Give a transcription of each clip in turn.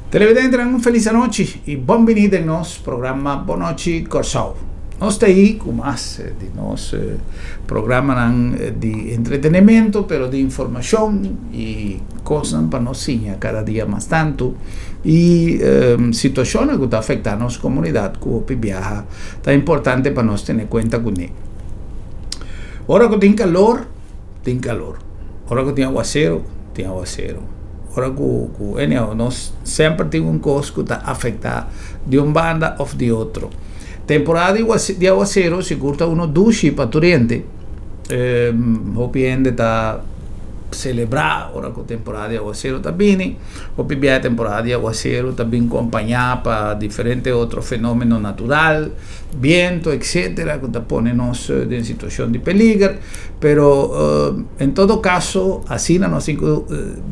Televidentenan, un felis anochi i bon bini den nos programa Bon Nochi Kòrsou. Nos ta ei ku mas di nos programanan di entretenimento, pero di informashon i kosnan pa nos siña kada dia mas tantu i situashonnan ku ta afektá nos komunidat ku hopi biaha ta importante pa nos tene kuenta kuné. Ora ku tin kalor, tin kalor. Ora ku tin awaseru, tin awaseru. Ora ku ku anyhow nos semper tin un kos ku ta afektá di un banda òf di otro. Temporada di di awaseru sigur ta uno dushi pa tur hende. Hopi hende ta selebrá ora ku temporada di awaseru ta bini. Hopi bia e temporada di awaseru ta bin kompañá pa diferente otro fenómeno natural, biento, etcétera, ku ta pone nos den situashon di peliger. Pero en todo kaso asina nos tin ku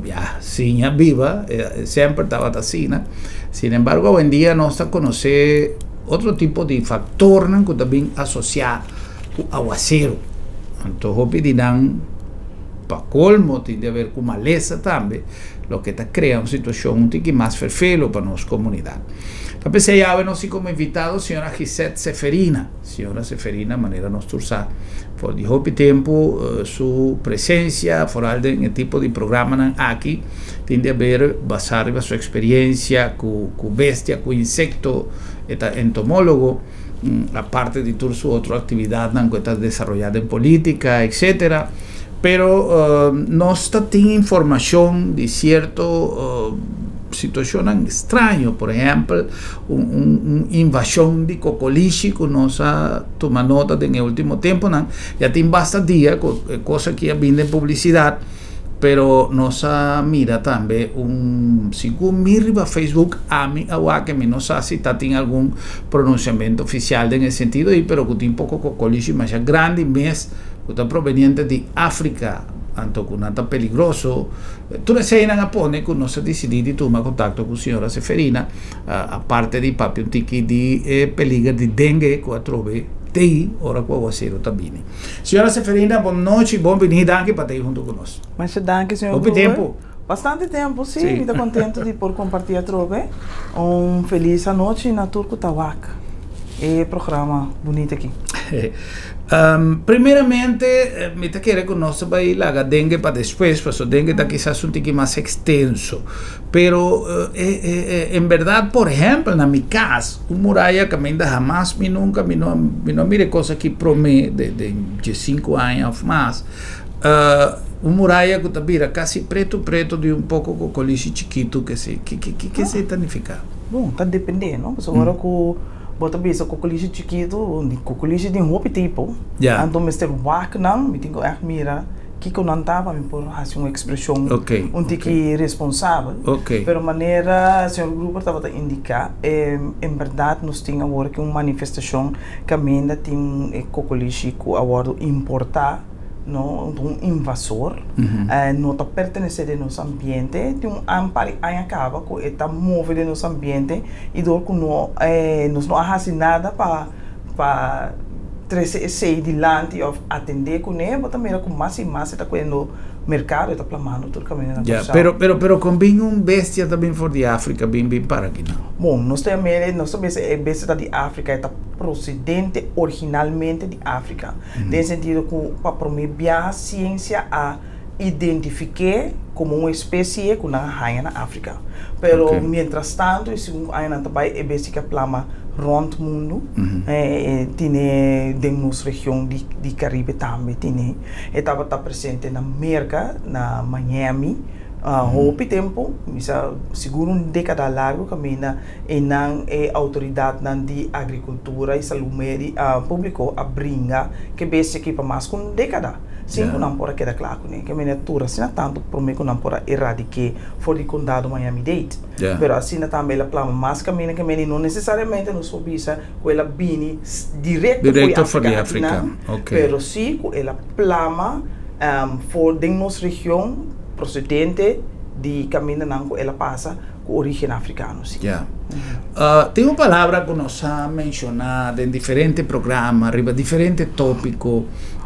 ya siña biba, semper tabata asina. Sin embargo awendia nos ta konosé otro tipo di faktornan ku ta bin asosiá ku awaseru. Anto hopi di nan pa kolmo tin di haber ku malesa tambe, loke ta krea un situashon un tiki mas ferfelo pa nos komunidat. Ta p'esei awe nos tin komo invitado señora Gisette Seferina. Señora Seferina, manera nos tur sa for di hopi tempu su presencia, foral den e tipo di programanan aki, tin di haber basá riba su experiencia cu cu bestia, cu insecto, e ta entomólogo, aparte di tur su otro actividadnan cu e ta desaroyá den política, etcétera. Pero nos ta tin informacion di cierto situacionnan straño, por ehempel, un un invasion di cocolishi cu nos a tuma nota den e ultimo temponan, ya tin basta dia cu e cos aki a bin den publicidad, pero nos a mira tambe un, segun mi riba Facebook, ami a wak, mi no sa si ta tin algun pronunciamento oficial den e sentido ayi, pero cu tin poco cocolishi masha grandi mes cu ta proveniente di Africa, anto cu nan ta peligroso. Tur eseinan a pone cu nos a dicidi di tuma contacto cu señora Seferina, aparte di papia un tiki di e peliger di dengue cu atrobe tei ora cu aguacero ta bini. Señora Seferina, bon nochi, bon bini, danki pa tei hunto cu nos. Masha danki, señor Hopi Brewer. tempo. Bastante tempo, si. Mi ta contento di por comparti atrobe. Un feliz anochi na tur cu ta wak e programa bunita aki. Primeramente mi ta kere ku nos ta bai laga dengue pa despues, pasobra dengue ta kisas un tiki mas ekstenso. Pero en bèrdat, por ehèmpel, na mi kas, un muraya kaminda hamas mi nunka mi no mi no a mira e kos aki promé den diesinku aña òf mas, un muraya ku ta bira kasi pretu pretu di un poko kokolishi chikitu kese. Ke esei ta nifiká? Bon, ta dependé, no? Pasobra ora ku. Bo ta bisa kokolishi chikitu, kokolishi tin hopi tipo. Anto mester wak nan, mi tin ku ègt mira kiko nan ta pa mi por hasi un ekspreshon un tiki responsabel. Pero manera señor Gruber tabata indiká, en bèrdat nos tin awor aki un manifestashon kaminda tin e kokolishi ku a wòrdu importá. No un invasor, no ta pertenece den nos ambiente, tin un par di aña caba cu e ta move den nos ambiente y door cu no nos no a haci nada pa pa trece esey dilanti of atende cune, bo ta mira cu mas y mas e ta cogiendo mercado, e ta plamando tur caminda na Curaçao. Pero pero pero con bin un bestia ta bin for di Africa bin bin para aki nan? Bon, nos ta yam'e, nos ta bisa e bestia ta di Africa, e ta procedente originalmente di Africa. Den sentido ku pa promé biaha siensia a identifik'é komo un espesie ku nan a haña na Afrika. Pero mientrastantu i segun ku añanan ta bai e bestia ke a plama rònt mundu, e tine den nos region di Karibe tambe tine. E tabata presente na Merka, na Miami, hopi tempu, mi sa sigur un dékada largu kaminda. Einan e outoridatnan di agrikultura i salú públiko a bringa ku e bestia aki pa mas ku un dékada sin ku nan por a keda kla kuné. Ke manera tur asina tantu promé ku nan por a eradik'é for di kondado Miami-Dade. Pero asina tambe el a plama mas kaminda ke meni no nesesariamente nos por bisa ku el a bini direkto for di Afrika akinan, pero sí ku el a plama for den nos region prosedente di kamindanan ku el a pasa. Ku origen afrikano, si. Ya. Tin un palabra ku nos a menshoná den diferente programa riba diferente tópiko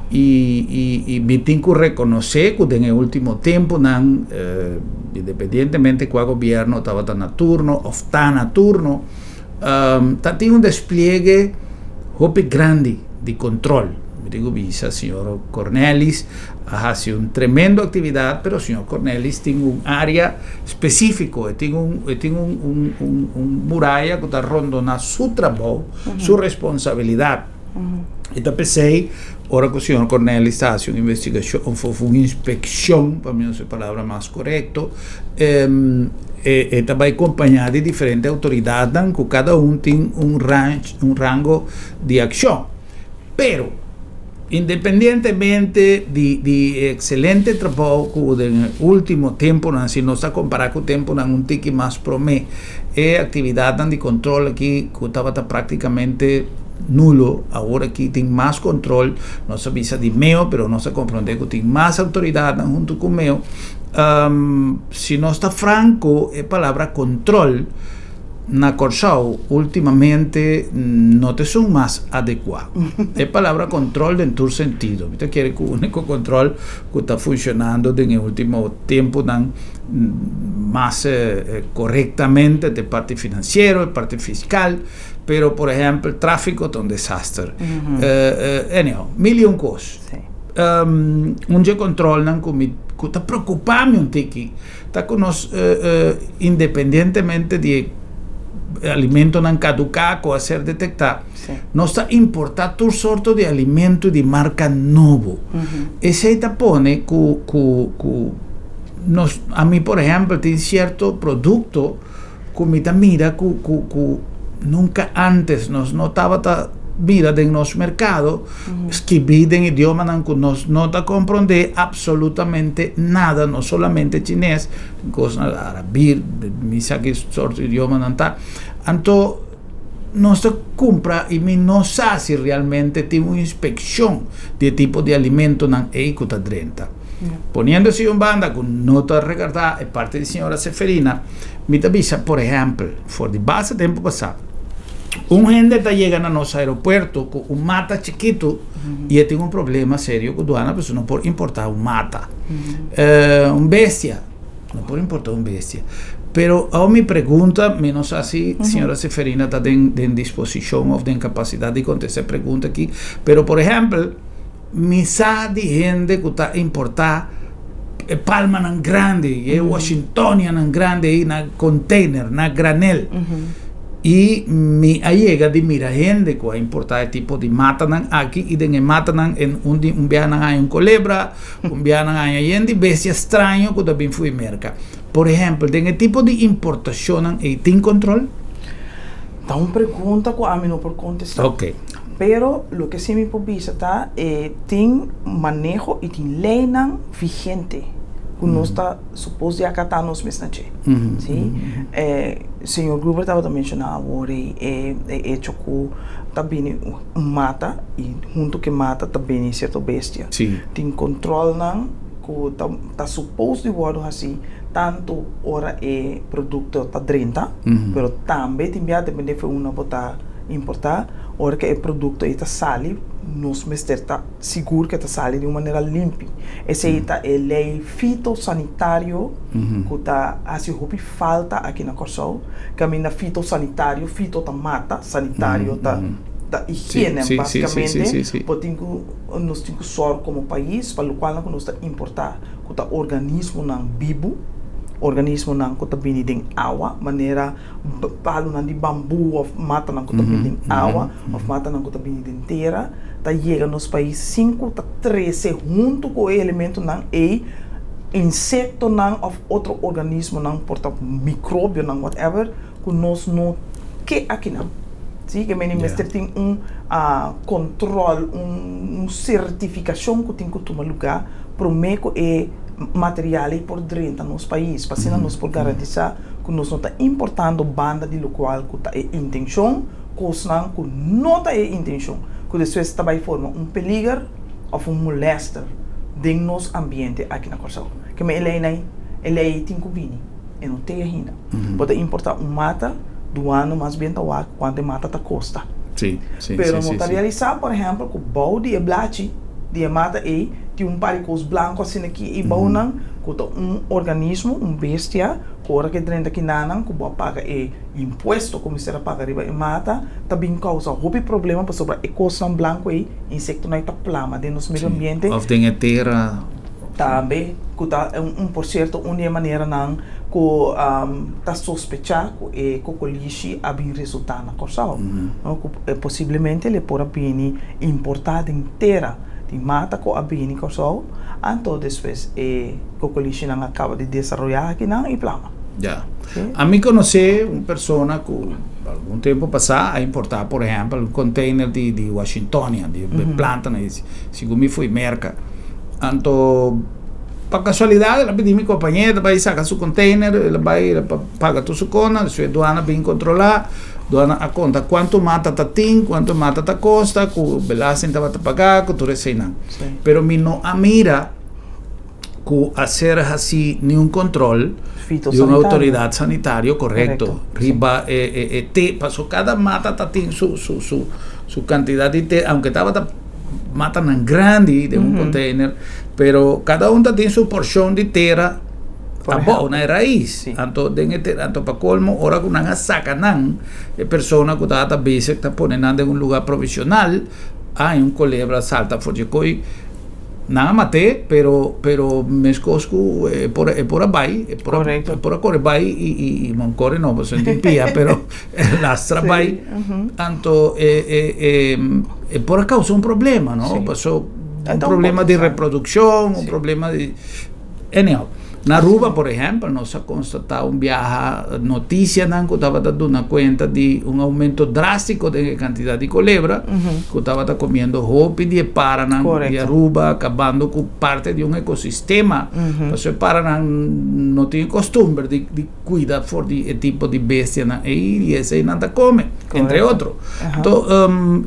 i i i mi tin ku rekonosé ku den e último tempunan. independientemente kua gobièrnu tabata na turno òf ta na turno, ta tin un despliegue hopi grandi di kontròl. Mi tin ku bisa señor Cornelis a hasi un tremendo aktividat, pero señor Cornelis tin un área spesífiko, e tin un e tin un un un un muraya ku ta rondoná su trabou, su responsabilidat. I ta p'esei ora ku señor Cornelis ta hasi un investigashon òf un inspekshon, pa mi usa e palabra mas korekto, e ta bai kompañá di diferente outoridatnan ku kada un tin un un rango di akshon. Pero, independientemente di di e ekselente trabou ku den e último tempunan, si nos ta kompará ku tempunan un tiki mas promé, e aktividatnan di kontrol aki ku tabata práktikamente nulo, awor aki tin mas kontrol, nos a bisa di meo, pero nos a komprondé ku tin mas outoridatnan huntu ku meo. Si nos ta franko, e palabra kontrol na Kòrsou últimamente no ta esun mas adekuá. E palabra kontrol den tur sentido. Mi ta kere ku úniko kontrol ku ta funshonando den e último tempunan mas korektamente ta e parti finansiero, e parti fiskal, pero por ehèmpel tráfiko ta un desaster. Anyhow, mil i un kos. Un dje kontrolnan ku mi ku ta preokupá mi un tiki Ta ku nos independientemente di e alimentonan kaduká ku a ser detektá, nos ta importá tur sorto di alimento di marka nobo. Esei ta pone ku ku ku nos, ami por ehèmpel tin sierto produkto ku mi ta mira ku ku ku nunka antes nos no tabata mira den nos merkado, skibí den idiomanan ku nos no ta komprondé apsolutamente nada, no solamente chines, kosnan arabir, mi sa ki sorto idiomanan ta. Anto nos ta kumpra i mi no sa si realmente tin un inspekshon di e tipo di alimentonan ei ku ta drenta. Poniendo esei un banda ku no ta regardá e parti di señora Seferina, mi ta bisa, por ehèmpel, for di basta tempu pasá, un hende ta yega na nos aeropuerto ku un mata chikitu i e tin un problema serio ku duana pasobra no por importá un mata. Un bestia, no por importá un bestia. Pero awor mi pregunta, mi no sa si señora Seferina ta den den disposishon òf den kapasidat di kontestá e pregunta aki, pero por ehèmpel, Mi sa di hende ku ta importá e palmanan grandi, e washingtonianan grandi ei na container, na granel. I mi a yega di mira hende ku a importá e tipo di matanan aki i den e matanan en un di un biaha nan haña un kolebra, un biaha nan haña yen di bestia straño ku ta bin fo'i Merka. Por ehèmpel, den e tipo di importashonnan ei tin kontrol? Ta un pregunta ku ami no por kontestá. Oké. Pero loke si mi por bisa ta e tin maneho i tin leinan vigente ku nos ta supos di akatá nos mes na dje. Si. Señor Gruber tabata menshoná awor ei e echo ku ta bini un mata i huntu ku e mata ta bini sierto bestia. Tin kontrolnan ku ta ta supos di wòrdu hasí tantu ora e produkto ta drenta, pero tambe tin bia depende for unda bo ta importá, ora ku e produkto ei ta sali, nos mester ta sigur ku e ta sali di un manera limpi. Esei ta e lei fitosanitario ku ta hasi hopi falta aki na Kòrsou, kaminda fitosanitario, fito ta mata, sanitario ta ta higiene basikamente. Bo tin ku, nos tin ku sòrg komo pais pa lokualnan ku nos ta importá ku ta organismonan bibu, organismonan ku ta bini den awa, manera palunan di bambu òf matanan ku ta bini den awa òf matanan ku ta bini den tera, ta yega nos pais sin ku ta trese huntu ku e elementonan ei insektonan òf otro organismonan, por ta mikrobionan, whatever, ku nos no ke akinan. Sí, ke meni mester tin un kontrol, un sertifikashon ku tin ku tuma lugá promé ku e material ei por drenta nos pais, pa asina nos por garantisá ku nos no ta importando banda di lokual ku ta e intenshon, kosnan ku no ta e intenshon, ku despues ta bai forma un peliger òf un molèster den nos ambiente aki na Kòrsou. Ke men e leinan ei, e lei ei tin ku bini, e no te ainda. Bo ta importá un mata, duano mas bien ta wak kuantu e mata ta kosta. Pero no ta realisá, por ehèmpel, ku bou di e blachi di e mata ei tin un par di kos blanku asina aki i bou nan. Ku ta un organismo, un bestia, ku ora ku e drenta kinanan ku bo a paga e impuesto ku mester a paga riba e mata, ta bin kousa hopi problema pasobra e kosnan blanku ei, insektonan ei ta plama den nos medio ambiente. Òf den e tera. Tambe, ku ta un por sierto un di e maneranan ku ta sospechá ku e kokolishi a bin resultá na Kòrsou, no, ku posiblemente lo por a bini importá den tera di mata ku a bini Kòrsou, anto despues e kokolishinan a kaba di desaroyá akinan i plama. Ya. Ami konosé un persona ku algun tempu pasá a importá por ehèmpel un container di di Washingtonia, di e plantanan ei, segun mi fui Merka. Anto pa kasualidat el a pidi mi kompañero ta bai saka su container, el a bai el a paga tur su kosnan, despues duana bin kontrolá. Duana a konta kuantu mata ta tin, kuantu mata ta kosta, ku belasting tabata pagá, ku tur eseinan. Pero mi no a mira ku a ser hasí niun kontrol di un outoridat sanitario korekto riba e te, paso kada mata ta tin su su su su kantidat di te, aunke tabata matanan grandi den un container, pero kada un ta tin su porshon di tera. Abou na e rais. Anto den e tera, anto pa colmo ora cu nan a saca nan, e persona cu tabata bezig ta pone nan den un lugar provisional, ay un colebra a salta for dje coy, nan a mat'é, pero pero mescos cu e por e por a bay, e por a e por a core bay y y bon core no pasobra e tin pia, pero e lastra bay, anto e e e e por a causa un problema no, paso un problema di reproduccion, un problema di. Anyhow, na Aruba por ehempel nos a constata un biaha noticianan cu tabata duna cuenta di un aumento drastico den e cantidad di colebra cu tabata comiendo hopi di e paranan di Aruba, acabando cu parte di un ecosistema, pasobra e paranan no tin e costumber di di cuida for di e tipo di bestianan ey y esey nan ta come, entre otro. Anto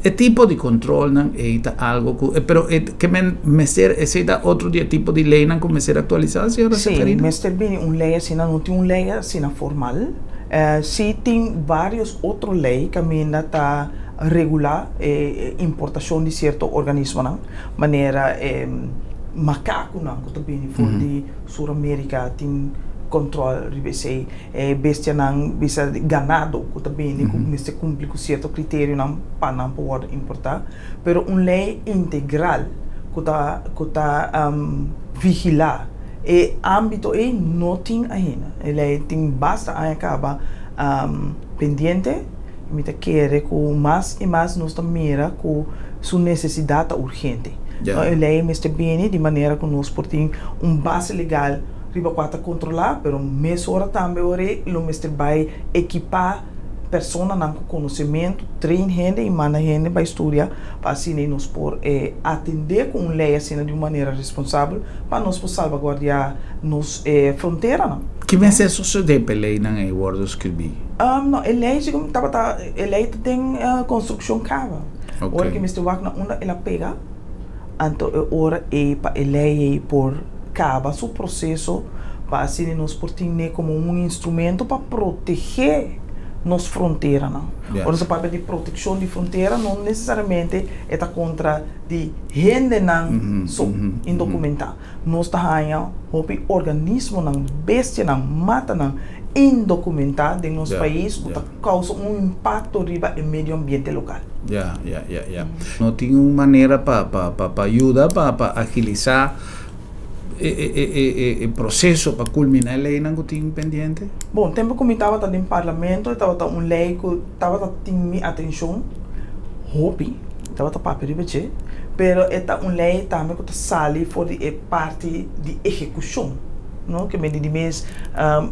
e tipo di controlnan ey ta algo cu, pero e ke men mester, esey ta otro di e tipo di leynan cu mester actualisa, señora Seferina? Si, mester bini un ley asina, no tin un ley asina formal. Si tin varios otro ley caminda ta regula e importacion di cierto organismonan, manera e macaconan cu ta bini for di Sur America tin control riba esey. E bestianan bisa ganado cu ta bini cu mester cumpli cu cierto criterionan pa nan por wordo importa. Pero un ley integral cu ta cu ta vigila e ambito ey no tin ainda. E ley tin basta aña caba pendiente. Mi ta kere ku mas i mas nos ta mira ku su nesesidat ta urgente. E lei mester bini di manera ku nos por tin un base legal riba kua ta kontrolá, pero mesora tambe ora ei lo mester bai ekipá personanan ku konosementu, train hende i manda hende bai studia pa asina ei nos por atendé ku un lei asina di un manera responsabel pa nos por salbaguardiá nos fronteranan. Ki mester sosodé pa e leinan ei wòrdu skirbí? No, e lei si como tabata, e lei ta den construccion caba. Ora cu mester wak na unda el a pega, anto e ora ei pa e lei ei por caba su proceso pa asina nos por tine como un instrumento pa protege nos fronteranan. Ora nos ta papia di proteccion di frontera no necesariamente e ta contra di hendenan so indocumenta. Nos ta haña hopi organismonan, bestianan, matanan indokumentá den nos pais ku ta kousa un impakto riba e medio ambiente lokal. Ya, ya, ya, ya. No tin un manera pa pa pa pa yuda pa pa agilisá e e e e e e proseso pa kulminá e leinan ku tin pendiente? Bon, tempu ku mi tabata den parlamento e tabata un lei ku tabata tin mi atenshon hopi. Tabata papia riba dje, pero e ta un lei tambe ku ta sali for di e parti di ehekushon, no? Ke mende di mes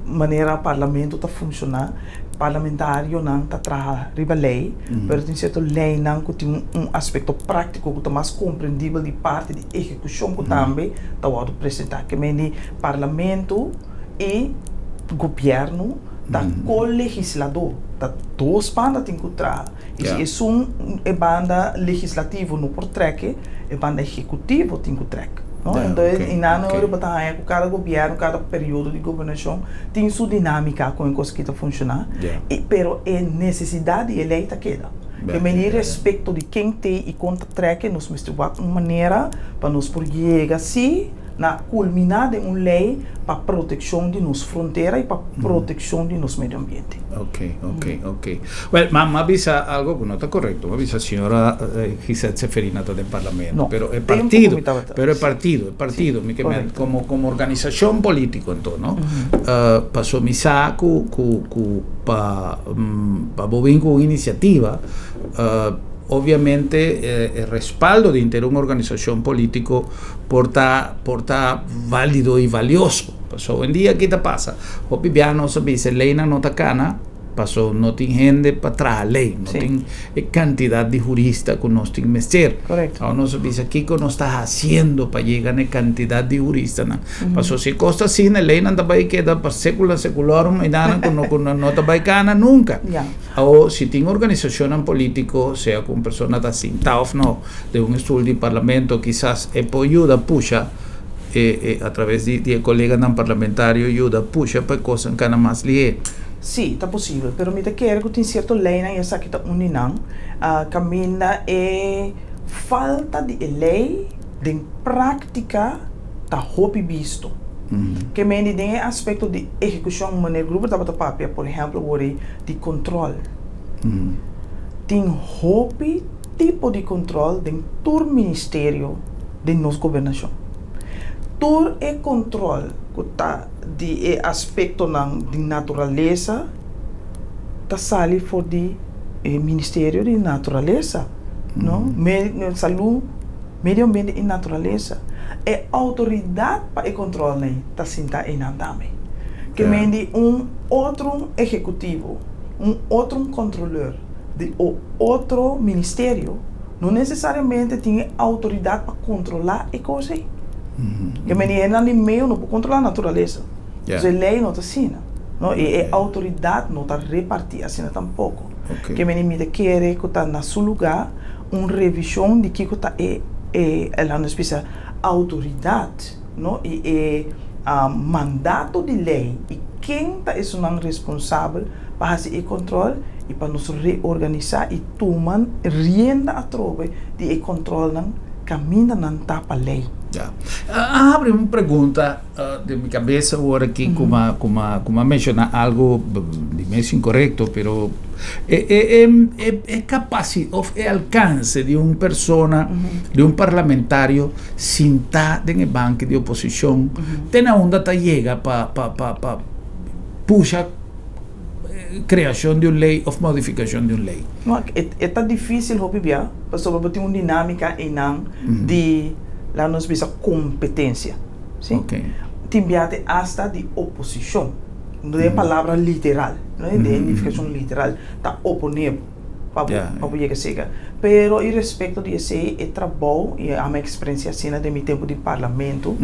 manera parlamento ta funshoná, parlamentarionan ta traha riba lei, pero tin sierto leinan ku tin un aspekto práktiko ku ta mas komprendibel di parti di ehekushon ku tambe ta wòrdu presentá. Ke mende parlamento i gobièrnu ta ko-legisladó, ta dos banda tin ku traha. I si esun e banda legislativo no por trek e, e banda ehekutivo tin ku trek. No? Entonces i nan ora bo ta haña ku kada gobièrnu, kada periodo di gobernashon tin su dinámika kon e kos aki ta funshoná. I pero e nesesidat di e lei ta keda. E meni respekto di ken te i kon ta trek e, nos mester wak un manera pa nos por yega si. na kulminá den un lei pa protekshon di nos frontera i pa protekshon di nos medio ambiente. Ok, ok, ok. Well, ma m'a bisa algo ku no ta korekto. M'a bisa señora Gisette Seferina ta den parlamento, No, pero e tempu ku partido, mi tabata, pero e sí. partido, e partido, mi ke men Korekto. komo komo organisashon polítiko anto, no? Paso mi sa ku ku ku pa pa bo bin ku un inisiativa, obviamente e respaldo di henter un organisashon polítiko por ta por ta válido i valioso. Pasobra owendia ki ta pasa? Hopi bia nos a bisa e leinan no ta kana pasobra no tin hende pa traha lei, no tin e kantidat di hurista ku nos tin mester. Awor nos a bisa kiko nos ta hasiendo pa yega na e kantidat di huristanan. Pasobra si e kos ta asina e leinan ta bai keda pa sekula sekulorum i nan ku no ku no ta bai kana nunka. Awor si tin organisashonnan polítiko sea ku un persona ta sinta òf no den un estul di parlamento kisas e por yuda pusha e e a traves di di e koleganan parlamentario yuda pusha pa e kosnan kana mas lihé. Sí, ta posibel, pero mi ta kere ku tin sierto leinan i esaki ta un di nan, kaminda e falta di e lei den práktika ta hopi bisto. Ke mende den e aspekto di ehekushon, meneer Gruber tabata papia por ehèmpel wor di kontròl. Tin hopi tipo di control den tur ministerio den nos gobernacion. Tur e control cu ta di e aspectonan di naturalesa ta sali for di e ministerio di naturalesa, no? Salud, medio ambiente y naturalesa. E autoridad pa e controlnan ta sinta eynan tambe. Ke men di un otro ehecutivo, un otro controleur di o otro ministerio no necesariamente tin e autoridad pa controla e cos ey. E ministernan di medio no por controla naturalesa. Entonces e ley no ta asina. No, y e autoridad no ta reparti asina tampoco. Ke meni mi ta kere cu ta na su lugar un revision di kico ta e, e, laat nos bisa, autoridad, no, y e mandato di ley y ken ta esunnan responsabel pa hasi e control y pa nos reorganisa y tuma rienda atrobe di e controlnan caminda nan ta pa ley. Ya. A habri un pregunta den mi cabeza awor aki cu m'a cu m'a cu m'a menciona algo di mes incorrecto pero e e e e capaci of e alcance di un persona di un parlamentario sinta den e banki di oposicion te na unda ta yega pa pa pa pa pusha kreashon di un lei òf modifikashon di un lei? No, e ta difísil hopi bia, pasobra bo tin un dinámika einan di, laga nos bisa, kompetensia, si. Tin bia te asta di oposishon, no den e palabra literal, no den e nifikashon literal, ta oponé bo pa bo pa bo yega seka. Pero irespekto di esei, e trabou, i ami a eksperensiá asina den mi tempu di parlamento,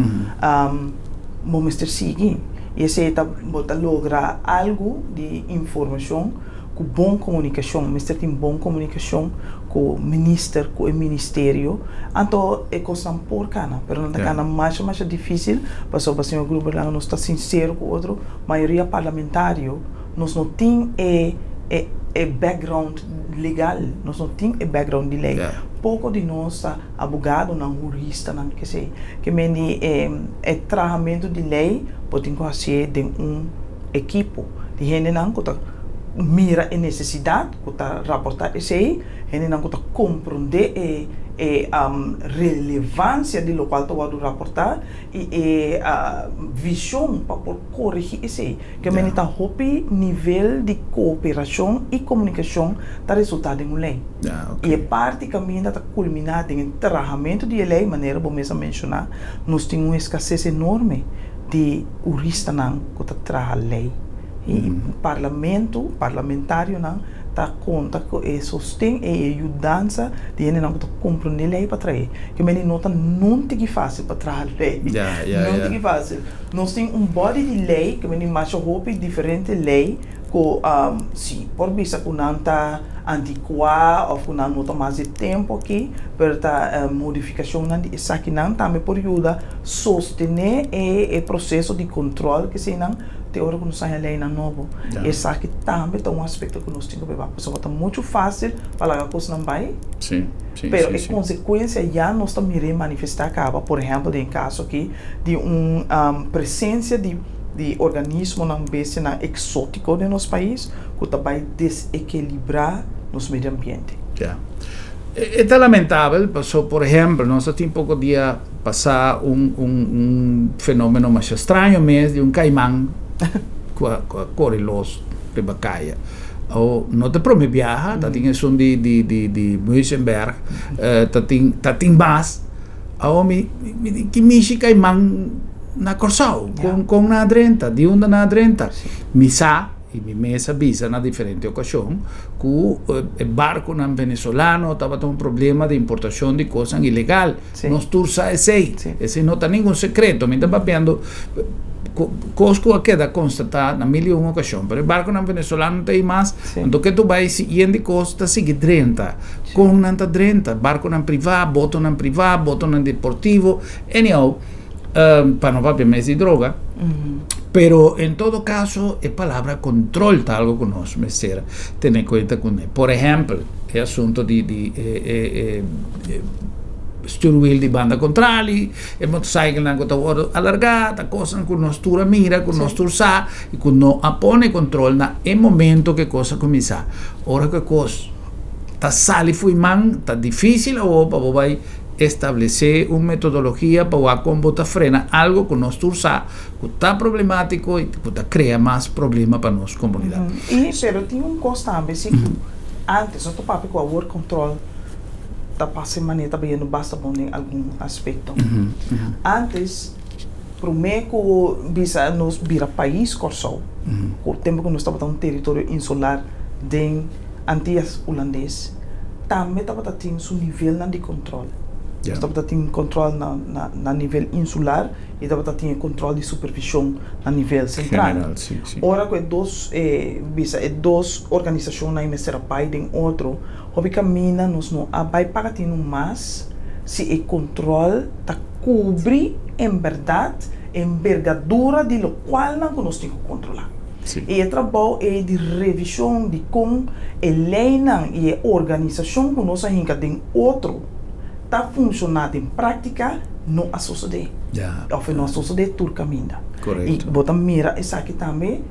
bo mester sigui. I esei ta bo ta logra algu di informashon ku bon komunikashon. Mester tin bon komunikashon ku minister, ku e ministerio. Anto e kosnan por kana, pero nan ta kana masha masha difísil pasobra señor Gruber laga nos ta sinsero ku otro, mayoria parlamentario nos no tin e e e background legal, nos no tin e background di lei. Poko di nos ta abogadonan, huristanan, kesei. Ke men di e e trahamentu di lei bo tin ku hasié den un ekipo di hendenan ku ta mira e nesesidat, ku ta raportá esei, hendenan ku ta komprondé e e relevansia di lokual ta wòrdu raportá i e vishon pa por koregí esei. Ke men di ta hopi nivel di kooperashon i komunikashon ta resultá den un lei. I e parti kaminda ta kulminá den e trahamentu di e lei, manera bo mes a menshoná, nos tin un eskases enorme di huristanan ku ta traha lei. I parlamento, parlamentarionan ta konta ku e sosten i e yudansa di hendenan ku ta komprondé lei pa trahe. Ke men di no ta nunti ki fásil pa traha lei. Nunti ki fásil. Nos tin un body di lei, ke men di masha hopi diferente lei ku si por bisa ku nan ta antikuá òf ku nan no ta mas di tempu aki, pero ta modifikashonnan di esakinan tambe por yuda sostené e proseso di kontròl keseinan. Te ora ku nos haña leinan nobo. Esaki tambe ta un aspekto ku nos tin ku beba, pasobra ta muchu fásil pa laga kosnan bai, pero e konsekuensia ya nos ta mir'é manifestá kaba, por ehèmpel den e kaso aki di un presensia di di organismonan, bestianan eksótiko den nos pais ku ta bai desekilibrá nos medio ambiente. Ya. E ta lamentabel paso por ehèmpel nos a tin poko dia pasá un un un fenómeno masha straño mes di un kaiman ku a ku a kore los riba kaya. Awo no ta prome biaha, ta tin esun di di di di Muizenberg, ta tin ta tin mas. Awo mi mi di ki mishi kaiman na Kòrsou? Kon kon nan a drenta? Di unda nan a drenta? Mi sa. I mi mes a bisa na diferente okashon ku e barkunan venezolano tabata un problema di importashon di kosnan ilegal. Nos tur sa esei. Esei no ta ningun sekreto. Mi ta papiando kos ku a keda konstatá na mil i un okashon. Pero e barkunan venezolano ta ei mas. Anto ke tu bai si yen di kos ta sigui drenta. Kon nan ta drenta? Barkunan privá, botonan privá, botonan deportivo. Anyhow. Pa no papia mes di droga. Pero en todo caso e palabra control ta algo cu nos mester tene cuenta cune. Por ehempel, e asunto di di e e e stuurwiel di banda contrali, e motorcyclenan cu ta wordo alarga, ta cosnan cu nos tur a mira, cu nos tur sa y cu no a pone control na e momento cu e cos a cuminsa. Ora cu e cos ta sali fo'i man, ta dificil awor pa bo bay Establesé un metodologia pa wak kon bo ta frena algo ku nos tur sa ku ta problemátiko i ku ta krea mas problema pa nos komunidat. I pero tin un kos tambe si ku antes nos ta papia ku awor kontrol ta pasa e manera ta bayendo basta bon den algun aspekto. Antes promé ku bisa nos bira pais Kòrsou ku tempu ku nos tabata un teritorio insular den Antias Hulandes tambe tabata tin su nivelnan di control. Nos tabata tin control na na na nivel insular y tabata tin e control di supervision na nivel central. General, si, si. Ora cu e dos e bisa e dos organisacionnan y mester a bay den otro, hopi caminda nos no a bay paga tinu mas si e control ta cubri en berdad e enbergadura di locualnan cu nos tin cu controla. I e trabou ei di revishon di kon e leinan i e organisashon ku nos a hinka den otro ta funshoná den práktika no a sosodé. Òf e no a sosodé tur kaminda. I bo ta mira esaki tambe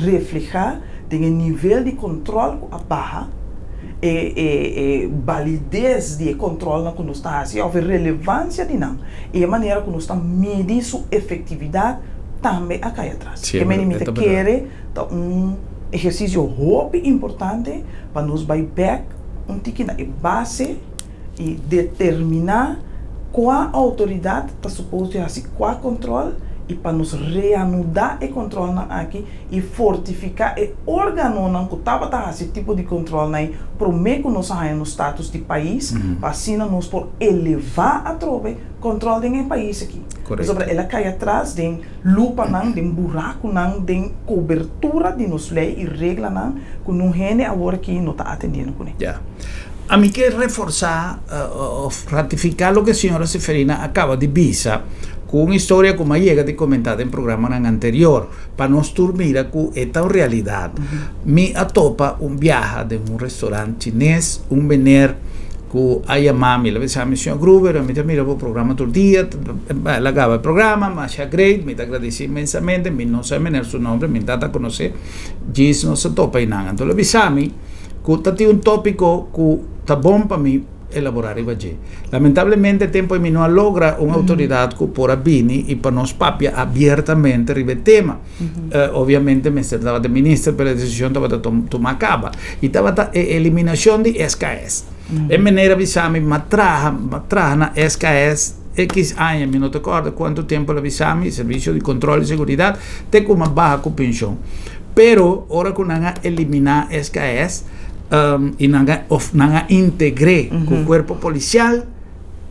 reflehá den e nivel di kontròl ku a baha, e e balides di e kontròlnan ku nos ta hasi òf e relevansia di nan i e manera ku nos ta midi su efektividat tambe a kai atras. Sí, Ke meni mi e ta ta berdad. kere ta un ehersisio hopi importante pa nos bai bek un tiki na e base i determiná kua outoridat ta supos di hasi kua kontròl i pa nos reanudá e kontròlnan aki i fortifiká e órganonan ku tabata hasi tipo di kontròlnan ei promé ku nos a haña nos status di pais pa asina nos por elevá atrobe Control den e pais aki. Pasobra el a cay atras den lupanan, den buracunan, den cobertura di nos ley y reglanan cu nun hende awor aki no ta atendiendo cune. Ya. Ami ke reforsa of ratifica loke señora Seferina a caba di bisa cu un historia cu mi a yega di comenta den programanan anterior pa nos tur mira cu e ta un realidad. Mi a topa un biaha den un restaurant chines, un meneer ku a yama mi, el a bisa mi, Señor Gruber, mi ta mira bo programa tur dia, el a gaba e programa, masha great, mi ta agradeci inmensamente, mi no sa e meneer su nombre, mi tata conoce, djis nos a topa einan. Anto el a bisa mi ku ta tin un topico ku ta bon pa mi elabora riba dje. Lamentablemente e tempo ei mi no a logra un autoridad ku por a bini i pa nos papia abiertamente riba e tema. Obviamente mester tabata e minister, pero e decision tabata tuma caba. Y tabata e eliminacion di SKS. E meneer a bisa mi, m'a traha, m'a traha na SKS X aña, mi no ta corda cuanto tempo el a bisa mi, Servicio di Control y Seguridad, te cu m'a baha cu pension. Pero ora cu nan a elimina SKS, y nan a, of nan a integr'é cu cuerpo policial,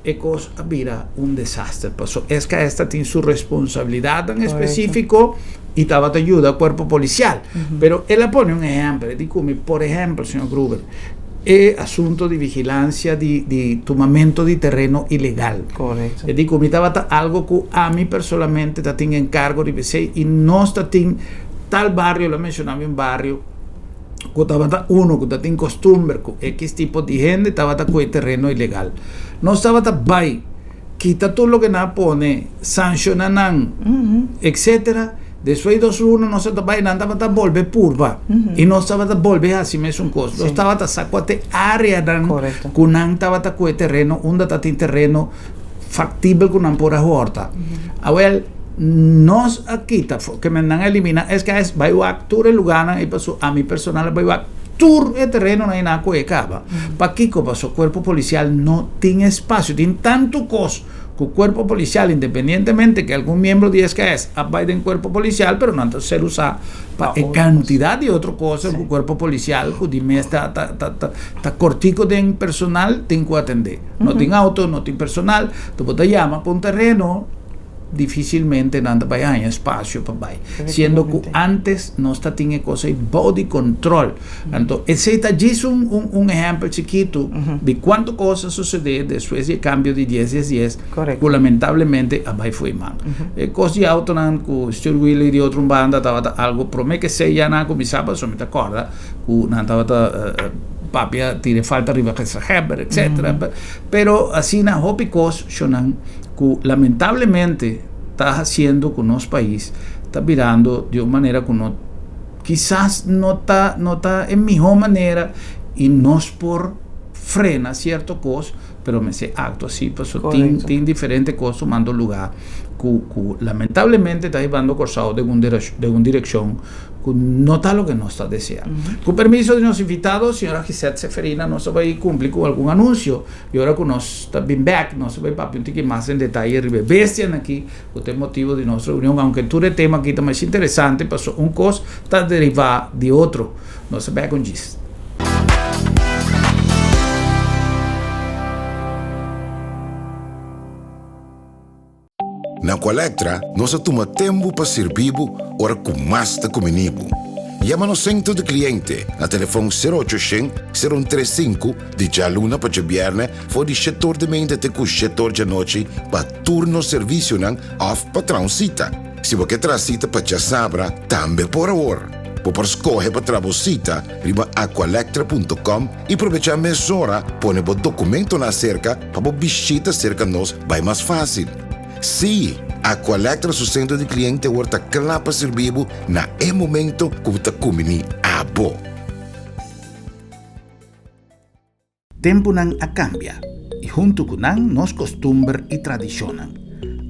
E kos a bira un desaster paso SKS ta tin su responsabilidatnan espesífiko i tabata yuda kuerpo polisial. Pero el a pone un ehèmpel, e di ku mi, por ehèmpel, señor Gruber, E asunto di vigilancia di di tumamento di tereno ilegal. Correcto. E di cu mi tabata algo cu ami personalmente ta tin encargo riba esey y nos ta tin tal bario, lo a menciona mi un bario cu tabata uno cu ta tin costumber cu X tipo di hende tabata cu e tereno ilegal. Nos tabata bay kita tur loke nan a pone, sanciona nan, etcetera. Despues di dos luna nos a ta bai, nan tabata bolbe purba y nos tabata bolbe haci mesun cos. Nos tabata sa cua ta e areanan cu nan tabata cu e tereno, unda ta tin tereno factibel cu nan por a horta. Awel, nos a kita, ke men nan a elimina SKS, bai wak tur e lugarnan ey paso ami personal a bai wak tur e terenonan ey nan a coge caba. Pakico? Paso cuerpo policial no tin espacio, tin tanto cos Ku kuerpo polisial, independientemente ku algun miembro di SKS a bai den kuerpo polisial, pero nan ta ser usá pa e kantidat di otro kosa ku kuerpo polisial ku di mes ta ta ta ta ta kortiko den personal tin ku atendé. No tin outo, no tin personal, tu bo ta yama pa un tereno, dificilmente nan ta bai haña espacio pa bai. Siendo cu antes nos ta tin e cosa ei bou di control. Anto esei ta djis un, un, un ehempel chikitu di cuanto cos a sucede despues di e cambio di dies dies dies cu lamentablemente a bai fo'i man. E cos di autonan cu stuur wiel i di otro un banda tabata algo prome cu esei ya nan a cuminsa pasobra mi ta corda cu nan tabata papia tira e falta riba gezaghebber etcetera. Pero asina hopi cos shonan. Ku lamentablemente ta hasiendo ku nos pais ta birando di un manera ku no kisas no ta no ta e mihó manera i nos por frena sierto kos pero mester aktua si pasobra tin tin diferente kos tumando lugá ku ku lamentablemente ta hibando Kòrsou den un den un direkshon ku no ta loke nos ta desea. Ku permiso di nos invitado señora Gisette Seferina nos ta bai kumpli ku algun anunsio. I ora ku nos ta bin bèk, nos ta bai papia un tiki mas en detaye riba e bestianan aki ku ta e motibu di nos reunion, aunke tur e tema aki ta masha interesante, pasobra un kos ta derivá di otro. Nos ta bèk un djis. Na Aqualectra nos a tuma tempu pa sirbi bo ora ku mas ta kumini bo. Yama nos sentro di kliente na telefòn sero ocho shen, sero un tres sinku di djaluna pa djabièrnè for di shetor di meinta te ku shetor djanochi pa tur nos servisionan òf pa traha un sita. Si bo ke traha sita pa djasabra tambe por awor. Bo por skohe pa traha bo sita riba aqualectra punto com i probechá mesora pone bo dokumentonan aserka pa bo bishita serka nos bai mas fásil. Sí, Aqualectra su sentro di kliente awor ta kla pa sirbi bo na e momento ku bo ta kumbiní abo. Tempunan a kambia i huntu ku nan nos kostumber i tradishonnan.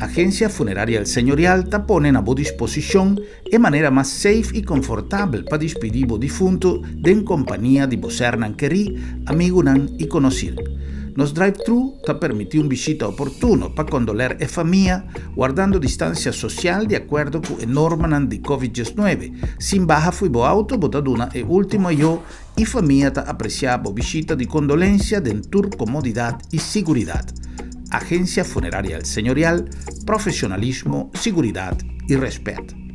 Agensia Funeraria El Señorial ta pone na bo disposishon E manera mas safe i konfortabel pa dispidí bo difuntu den kompania di bo sernan kerí, amigunan i konosir. Nos drive-thru ta permití un bishita oportuno pa kondoler e famia, wardando distansia sosial di akuerdo ku e normanan di Covid diesnuebe. Sin baha fo'i bo auto bo ta duna e último ayó i famia ta apresiá bo bishita di kondolensia den tur komodidat i siguridat. Agensia Funeraria El Señorial, profesionalismo, siguridat i rèspèt.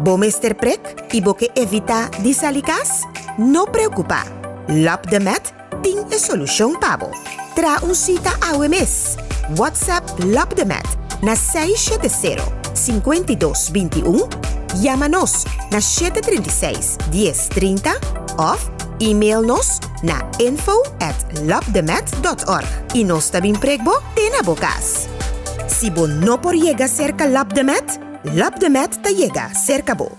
Bo mester prek i bo ke evitá di sali kas? No preokupá! Lap de Met tin e solushon pa bo. Traha un sita awe mes! WhatsApp Lap de Met na 670 52 21, yama nos na 736 10 30 òf email nos na info at lapdemet.org i nos ta bin prek bo te na bo kas. Si bo no por yega serka Lap de Met, Lap de Met ta yega serka bo.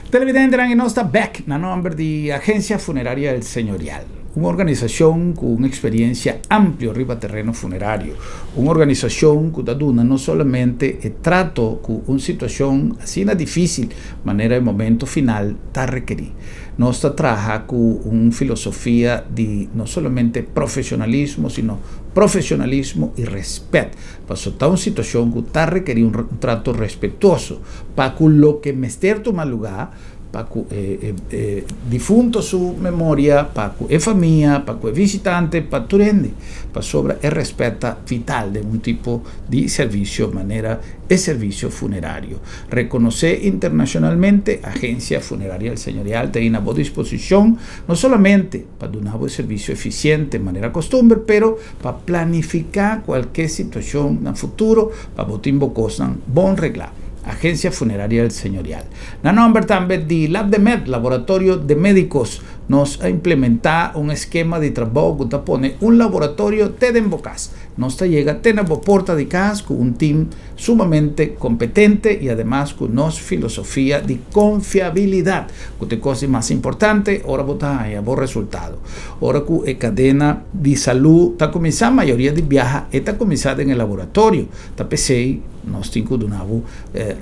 Televidentenan, i nos ta bek na nomber di Agencia Funeraria El Señorial, un organisacion cu un experiencia amplio riba terreno funerario, un organisacion cu ta duna no solamente e trato cu un situacion asina dificil manera e momento final ta rekeri. Nos ta traha cu un filosofia di no solamente profesionalismo sino profesionalismo y respet. Paso ta un situacion cu ta rekeri un trato respetuoso pa cu loke mester tuma luga, pa cu e e difunto su memoria, pa cu e famia, pa cu e visitante, pa tur hende, pasobra e respet ta vital den un tipo di servicio manera e servicio funerario. Reconoce internacionalmente, Agencia Funeraria El Señorial ta ei na bo disposicion no solamente pa duna bo e servicio eficiente manera costumber, pero pa planifiká kualke situashon na futuro pa bo tin bo kosnan bon reglá. Agencia Funeraria El Señorial. Na nòmber tambe di Labdemed, Laboratorio de Médicos, nos a implementá un eskema di trabou ku ta pone un laboratorio te den bo kas. Nos ta yega te na bo porta di kas ku un tim sumamente kompetente i ademas ku nos filosofia di konfiabilidat, ku ta e kos di mas importante ora bo ta haña bo resultado. Ora ku e kadena di salú ta kuminsá, mayoria di biaha e ta kuminsá den e laboratorio. Ta p'esei nos tin ku duna bo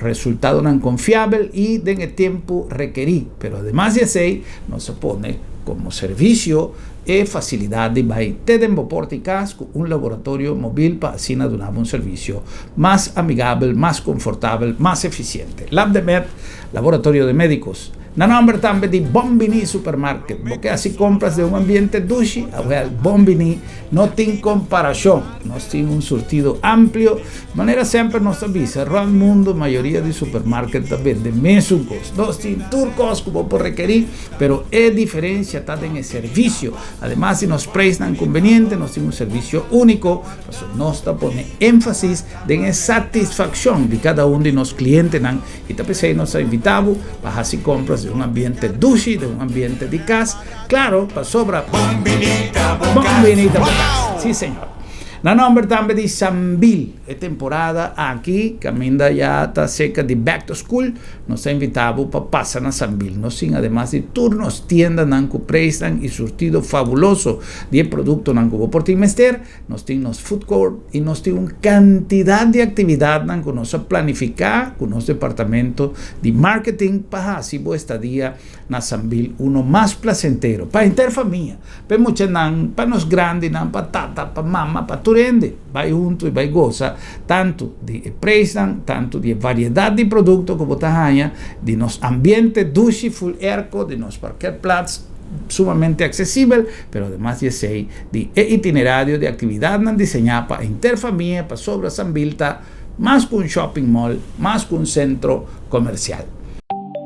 resultadonan konfiabel i den e tempu rekerí. Pero ademas di esei, nos a pone komo servisio e fasilidat di bai te den bo porta i kas ku un laboratorio mobil pa asina duna bo un servisio mas amigabel, mas konfortabel, mas efisiente. Labdemed, Laboratorio de Médicos. Na nomber tambe di Bon Bini Supermarket. Bo ke hasi kompras den un ambiente dushi? Awel, Bon Bini no tin komparashon. Nos tin un surtido amplio. Manera semper nos ta bisa, rònt mundu mayoria di supermarket ta bende mesun kos. Nos tin tur kos ku bo por rekerí, pero e diferensia ta den e servisio. Ademas di nos preisnan kumbeniente, nos tin un servisio úniko, pasobra nos ta pone énfasis den e satisfakshon di kada un di nos klientenan. I ta p'esei nos a invitá bo pa hasi kompras den un ambiente dushi, den un ambiente di kas, klaro, pasobra Bon bini ta bo kas. Sí, señor. Na nòmber tambe di Sambil, e temporada aki kaminda ya ta serka di back to school, nos ta invitá bo pa pasa na Sambil. Nos tin ademas di tur nos tiendanan ku preisnan i surtido fabuloso di e produktonan ku bo por tin mester. Nos tin nos food court y nos tin un cantidad di actividadnan cu nos a planifica cu nos departamento di marketing pa haci bo estadia na Sambil uno mas placentero pa henter famia, pa e muchanan, pa nos grandinan, pa tata, pa mama, pa tur hende bay hunto y bay goza tanto di e prijsnan, tanto di e variedad di producto cu bo ta haya, di nos ambiente dushi full airco, di nos parkeerplaats sumamente aksesibel, pero ademas di esei di e itinerario di aktividatnan diseñá pa henter famia pasobra Sambil ta mas ku un shopping mall, mas ku un sentro komersial.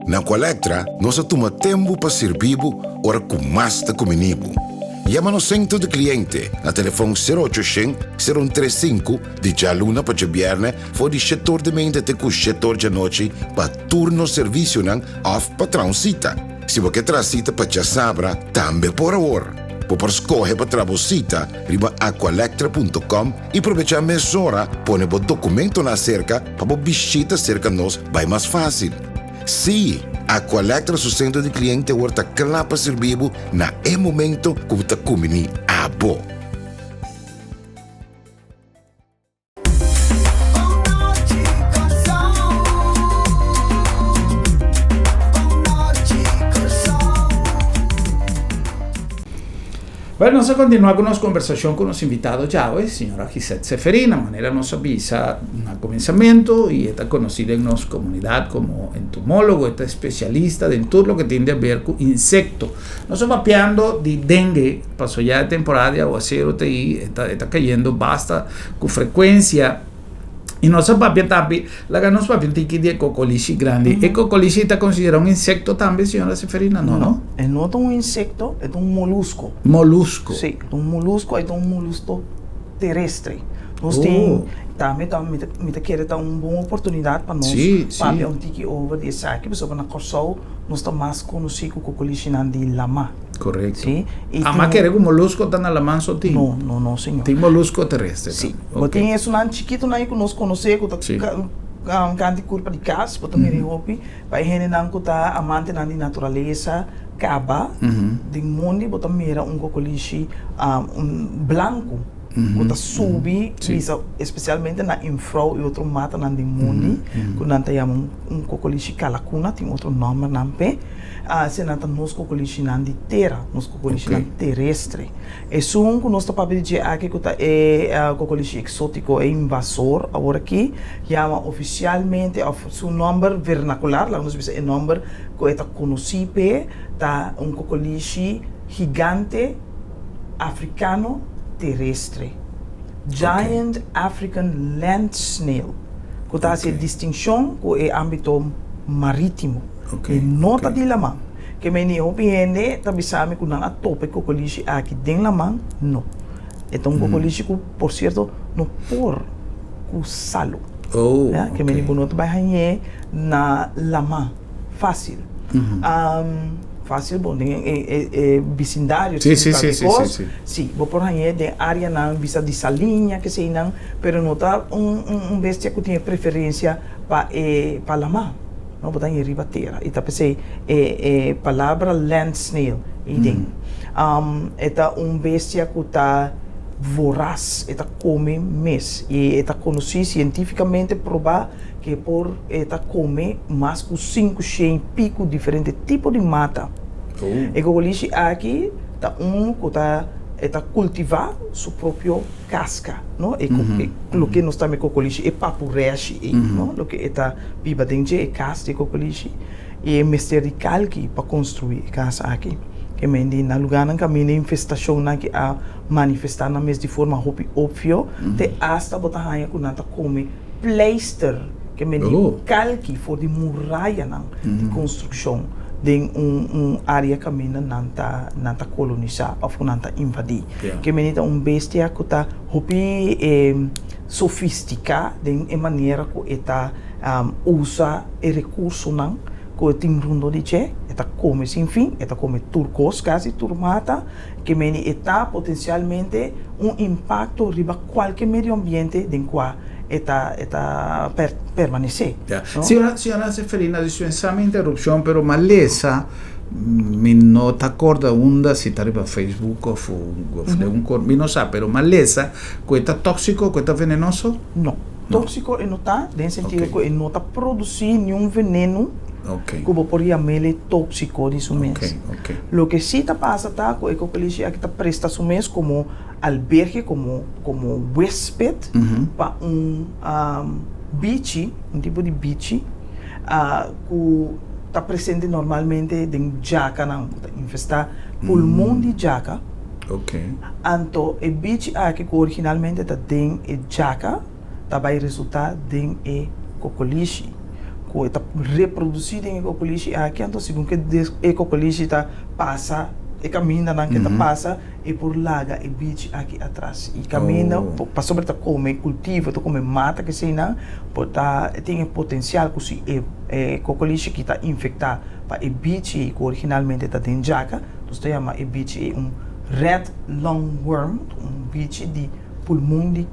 Na Aqualectra nos a tuma tempu pa sirbi bo ora ku mas ta kumini bo. Yama nos sentro di kliente na telefon sero ocho shen, sero un tres sinku di djaluna pa djabièrnè for di shetor di meinta te ku shetor djanochi pa tur nos servisionan òf pa traha un sita. Si bo ke traha sita pa djasabra, tambe por awor. Bo por skohe pa traha bo sita riba aqualectra punto com i probechá mesora pone bo dokumentonan aserka pa bo bishita serka nos bai mas fásil. Sí, Aqualectra su sentro di kliente awor ta kla pa sirbi bo na e momento ku bo ta kumbiní abo. Bueno, nos a continua cu nos conversacion cu nos invitado djawe, señora Gisette Seferina. Manera nos a bisa na comenzamento, y e ta conoci den nos comunidad como entomólogo, e ta especialista den tur loke tin di haber cu insecto. Nos a papiando di dengue, paso ya e temporada di aguacero ta ahi, e ta, e ta cayendo basta cu frecuencia. Y nos a papia tambe, laga nos papia un tiki di e cocolishi grandi. E cocolishi ta considera un insecto tambe, señora Seferina? No, no? E no ta un insecto, e ta un molusco. Molusco. Sí, e ta un molusco, e ta un molusco terestre. Nos tin, tambe ta, mi ta, mi ta kere ta un bon oportunidad pa nos papia un tiki over di esaki, pasobra na Kòrsou nos ta mas konosí ku kokolishinan di lamá. Correcto. Sí. Y Ama kere ku molusco ta na laman so tin? No, no, no señor. Tin molusco terrestre Sí. Bo tin esunnan chikitonan ku nos konosé ku ta. kanti kurpa di kas bo ta mira e hopi pa e hendenan ku ta amantenan di naturalesa kaba den mondi bo ta mira un kokolishi un blanku ku ta subi bisa espesialmente na infrou i otro matanan den mondi ku nan ta yama un kokolishi kalakuna tin otro nòmbernan p'e esei nan ta nos kokolishinan di tera nos kokolishinan terestre. Esun ku nos ta papia di dje aki ku ta e kokolishi eksótiko, e invasor awor aki, yama ofisialmente òf su nòmber vernakular, laga nos bisa e nòmber ku e ta konosí p'e, ta un kokolishi gigante afrikano terestre, Giant African Land Snail, ku ta hasi e distinshon ku e ámbito marítimo. E no ta di laman. Ke meni hopi hende ta bisa mi ku nan a topa e kokolishi aki den laman, no. E ta un kokolishi ku por sierto no por ku salu. Ya, ke meni bo no ta bai hañ'é na laman fásil. Fásil bon den e bisindario si ta di kos, si bo por hañ'é den áreanan bisa di saliña keseinan, pero no ta un bestia ku tin e preferensia pa e pa laman. No bo ta haña riba tera i ta p'esei e e palabra land snail ei den. E ta un bestia ku ta voras, e ta kome mes i e ta konosí sientífikamente probá ku e por e ta kome mas ku 500 i piku diferente tipo di mata. E gogolishi aki ta un ku ta e ta kultivá su propio kaska, no? E loke nos ta yama e kokolishi, e papureshi ei, no? Loke e ta biba den dje, e kas di e kokolishi, i e mester di kalki pa konstruí e kas aki. Ke men di na lugánan kaminda e infestashonnan aki a manifestá nan mes di forma hopi opvio, te asta bo ta haña ku nan ta kome pleister, ke men di kalki for di murayanan di konstrukshon den un área kaminda nan ta nan ta kolonisá òf ku nan ta invadí. Ke men di ta un bestia ku ta hopi sofistiká den e manera ku e ta usa e rekursonan ku e tin rondó di dje. E ta kome sin fin, e ta kome tur kos kasi, tur mata. Ke men di e ta potensialmente un impakto riba kualke medio ambiente den kua e ta e ta permanesé. Ya. Señora, señora Seferina, dispensa mi interupshon, pero malesa mi no ta korda unda si ta riba Facebook of of den un kor, mi no sa, pero malesa ku e ta tóksiko, ku e ta venenoso? No. Tóksiko e no ta, den sentido ku e no ta produsí niun venenu ku bo por yam'el tóksiko di su mes. Loke sí ta pasa ta ku e kokolishi aki ta presta su mes komo alberge, komo komo wésped pa un bichi, un tipo di bichi ku ta presente normalmente den djakanan, ku ta infestá pulmon di djaka. Anto e bichi aki ku originalmente ta den e djaka ta bai resultá den e kokolishi, ku e ta reprodusí den e kokolishi aki, anto segun ku e kokolishi ta pasa e kamindanan ku e ta pasa, e por laga e bichi aki atras. I kaminda pasobra e ta kome kultivo, e ta kome mata keseinan, por ta tin e potensial ku si e kokolishi aki ta infektá pa e bichi ku originalmente ta den djaka, Nos ta yama e bichi ei un red lungworm, un bichi di pulmon di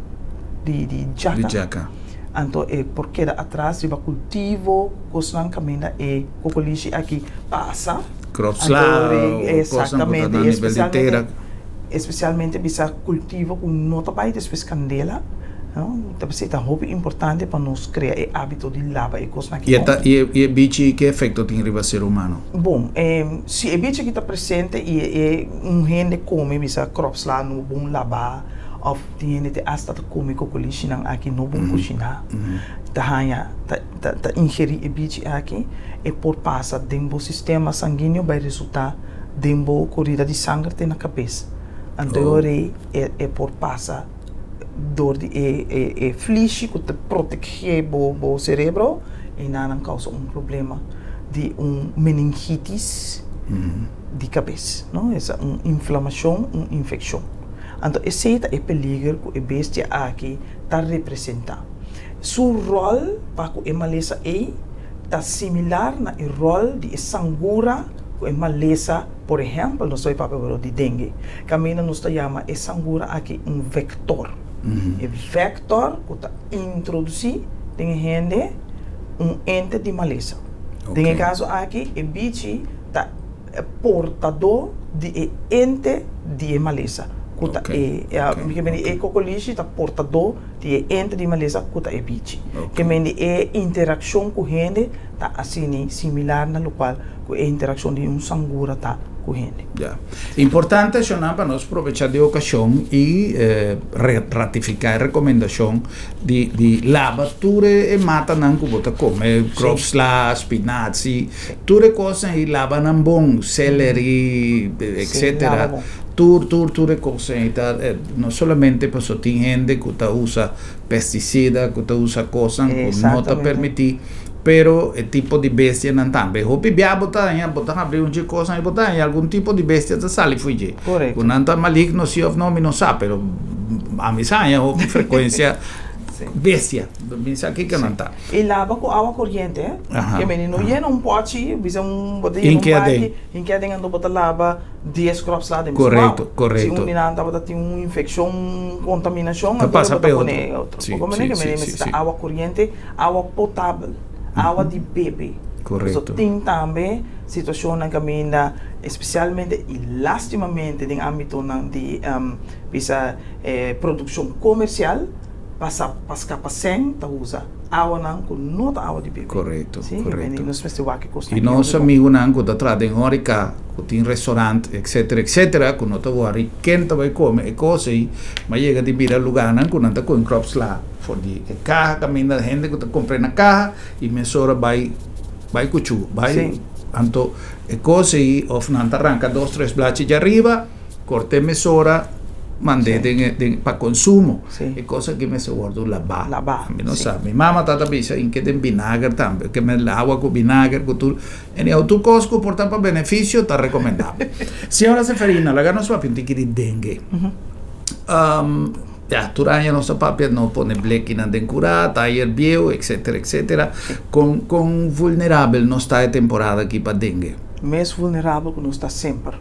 di di djaka. Di djaka. Anto e por keda atras riba kultivo, kosnan kaminda e kokolishi aki pasa. Kropsla o kosnan ku ta na nivel di tera. Espesialmente bisa kultivo ku no ta bai despues kandela. Ta p'esei ta hopi importante pa nos krea e hábito di laba e kosnan aki bon. I e bichi ke efekto tin riba ser humano? Bon, si e bichi aki ta presente i e un hende kome bisa kropsla no bon labá òf tin hende te asta ta kome kokolishinan aki no bon kushiná, ta haña ta ingerí e bichi aki, e por pasa den bo sistema sanguíneo bai resultá den bo korida di sanger te na kabes. Anto e ora ei e por pasa. Dor di e e flishi ku ta protegé bo bo serebro i nan nan kousa un problema di un meningitis di kabes, no? Esa un inflamashon, un infekshon. Anto esei ta e peliger ku e bestia aki ta representá. Su ròl pa ku e malesa ei ta similar na e ròl di e sangura ku e malesa. Por ehèmpel, nos ta bai papia di dengue. Kaminda nos ta yama e sangura aki un vektor. E vektor ku ta introdusí den e hende un ente di malesa. Den e kaso aki e bichi ta portadó di e ente di e malesa ku ta e e kokolishi ta portadó di e ente di malesa ku ta e bichi. Ke men di e interakshon ku hende ta asina similar na lokual ku e interakshon di un sangura ta ku hende. Ya. Importante shonnan pa nos probecha di okashon i ratifiká e rekomendashon di di laba tur e matanan ku bo ta kome, kropsla, spinazi, tur e kosnan ei laba nan bon, seleri, etsetera, tur tur tur e kosnan ei ta no solamente pasobra tin hende ku ta usa pestisida, ku ta usa kosnan ku no ta permití. Pero e tipo di bestianan tambe. Hopi bia bo ta haña, bo ta habri un dje kosnan i bo ta haña algun tipo di bestia ta sali fo'i dje. Korekto. Ku nan ta maligno si òf no mi no sa, pero ami sa haña hopi frekuensia bestia. Mi sa kiko nan ta. I laba ku awa koriente, eh. Ke meni no yena un pòchi, bisa un, bo ta yena un baki, hinke aden anto bo ta laba. 10 kropsla den mesun Korekto, awa. korekto. Si un di nan tabata tin un infekshon, un kontaminashon, Ta anto pasa bo ta p'e pone otro. e otro. Sí, Poko sí, manera sí, ke sí, mester sí. awa koriente, awa potabel, awa di bebe. Korekto. Pasobra tin tambe situashonnan kaminda, espesialmente i lastimamente den ámbitonan di bisa produkshon komersial, pasa pa skapa sèn ta usa awanan ku no ta awa di bebe. Korekto, Sí, korekto. nos mester wak e kosnan I aki nos hopi bon. amigunan ku ta traha den hòrika, ku tin restaurant, etsetera, etsetera, ku no ta wòri ken ta bai kome e kos ei, ma yega di bira lugánan ku nan ta kohe kropsla for di e kaha kaminda hende ku ta kumpr'é na kaha i mesora bai bai kuchú, bai Sí. anto e kos ei òf nan ta ranka dos tres blachi djariba. Kort'é mesora mand'é den e den pa konsumo. Sí. E kos aki mester wòrdu labá. Labá, Mi no sí. sa. Mi mama tata bisa inke den binager tambe. Ke men awa ku binager ku tur. Anyhow, tur kos ku por ta pa benefisio ta rekomendabel. Señora Seferina, laga nos papia un tiki di dengue. Ya, tur aña nos ta papia no pone blekinan den kurá, tayer bieu, etsetera, etsetera. Kon kon vulnerabel nos ta e temporada aki pa dengue? Mes vulnerabel ku nos ta semper.